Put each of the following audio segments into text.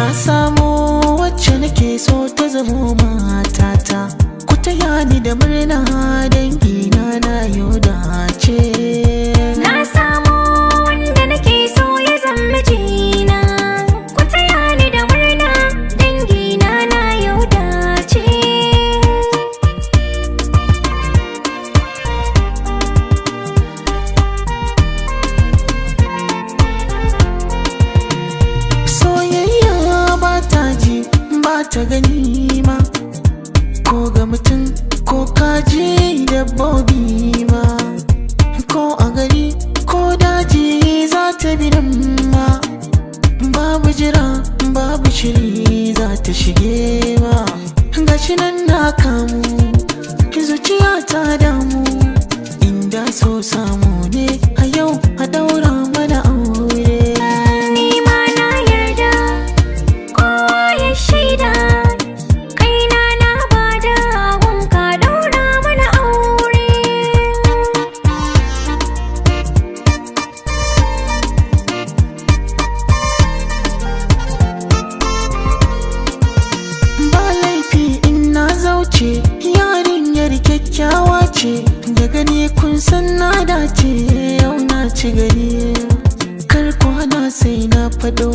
Na samu wacce nake so ta zamo matata. Ku taya ni da murna dangina na yau dace. Na samu wanda nake so ya zama mijina. Ku taya ni da murna dangina na yau dace. Soyayya ba ta ji ba ta gani ma, ko ga mutum ko kaji dabbobi ma, ko a gari ko daji za ta bi nan ma, babu jira babu shiri za ta shige ma. Gashi nan na kamu zuciya ta damu, inda so samu ne a yau a daura mana aure. Ni ma na yarda kowa ya shaida, kaina na bada gunka daura mana aure. Ba laifi in na zauce, yarinyar kyakkyawa ce, da gani kun san na dace yau na ci gari. Kar ku hana sai na fado,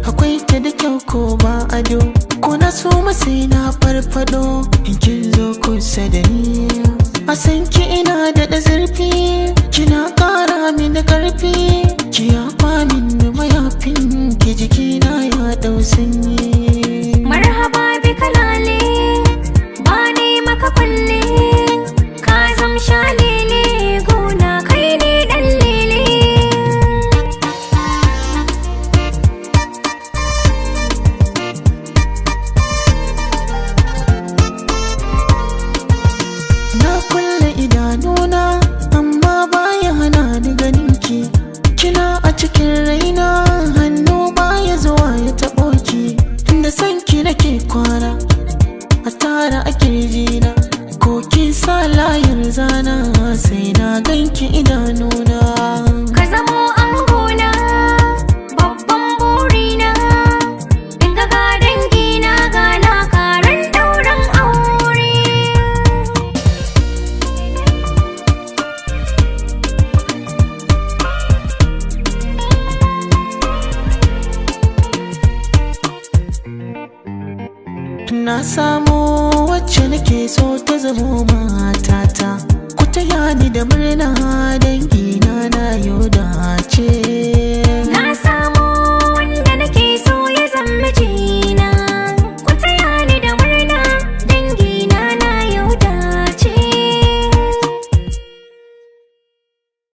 akwai ta da kyau ko ba ado, ko na suma sai na farfado in kin zo kusa da ni. A san ki ina da zurfi, kina kara mini karfi, ki yafa min mayafin ki jikina ya dau sanyi. Marhaba bi kalale, ba ni maka kwalle, ka zam shalele gona kai ne dan lele. Na kulle idanuna amma baya hana ni ganinki, kina a cikin raina hannu baya zuwa ya taɓo ki, da sanki nake kwana a tara a kirjina, ko kin sa layar zana sai na ganki idanuna. Ka zamo angona, babban burina, in ga ga dangina ga na karan ɗaurin aure. Na samu wacce nake so ta zamo matata. Ku taya ni da murna.